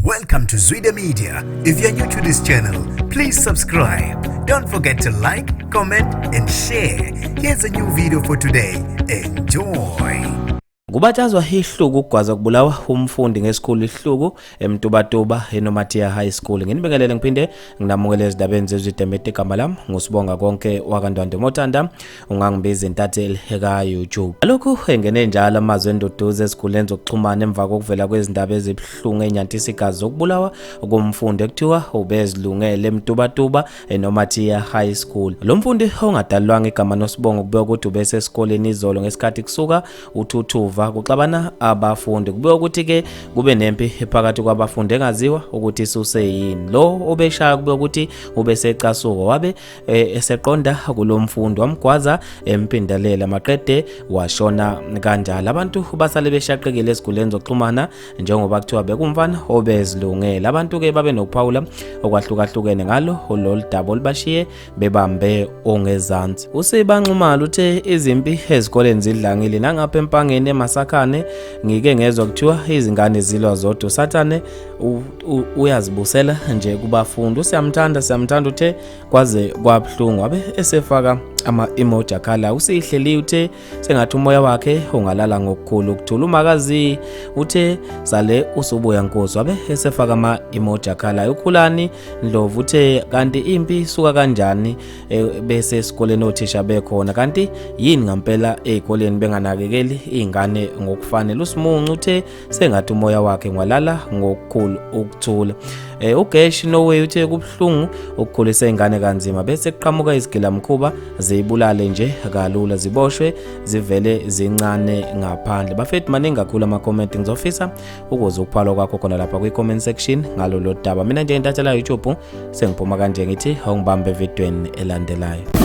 Welcome to Zwida Media. If you're new to this channel, please subscribe. Don't forget to like, comment, and share. Here's a new video for today. Enjoy. Kubatshazwa ihluku ukugwaza kubulawa umfundi ngesikhulu ihluku eMtubatuba eNomathiya High School. Nginibingelele ngiphinde nginamukele ezindabeni zezidemete. Igama lami nguSibonga Konke wakaNdwandwe Mothanda, ungangibiza intatheli ka YouTube. Lokhu engene njalo amazwi enduduzo ezikhuleni zokuxhumana emva kokuvela kwezindaba ezibuhlungu enyantisa igazi zokubulawa komfundi ekuthiwa ubezilungele eMtubatuba eNomathiya High School. Lo mfundi ongadalulwanga igama nosibongo kubikwa ukuthi ubesesikoleni izolo ngesikhathi kusuka uthuthuva kuxabana abafundi. Kubikwa ukuthi ke kube nempi phakathi kwabafundi engaziwa ukuthi isuse yini. Lo obeshaya kubikwa ukuthi ubesecasuka wabe eseqonda kulomfundi wamgwaza empindelela maqede washona kanjalo. Abantu basale beshaqekile eziguleni zokuxhumana njengoba kuthiwa bekumfana obezilungele. Abantu ke babe nokuphawula okwahlukahlukene ngalo lolu daba olubashiye bebambe ongezansi. USiba Nxumalo uthe izimpi ezikoleni zidlangile nangapha eMpangeni eMasakhane ngike ngezwa kuthiwa izingane zilwa zodwa, uSathane uyazibusela nje kubafundi. Usiyamthanda siyamthanda uthe kwaze kwabuhlungu, wabe esefaka ama-emoji akhala. Usihleli uthe sengathi umoya wakhe ungalala ngokukhulu ukuthula. Umakazi uthe sale usubuya nkosi, wabe esefaka ama-emoji akhalayo. UKhulani Ndlovu uthe kanti impi isuka kanjani bese esikoleni othisha bekhona, kanti yini ngampela ey'koleni benganakekeli iy'ngane ngokufanele. USimuncu uthe sengathi umoya wakhe ngwalala ngokukhulu ukuthula. UGesh Norway uthe kubuhlungu ukukhulisa ingane kanzima bese kuqhamuka izigilamkhuba ziyibulale nje kalula, ziboshwe zivele zincane ngaphandle. Bafethu, maningi kakhulu ama-comment, ngizofisa ukuze ukuphalwa kwakho khona lapha kwi-comment section ngalolu daba. Mina nje intathela YouTube sengiphuma kanje, ngithi awungibambe evidweni elandelayo.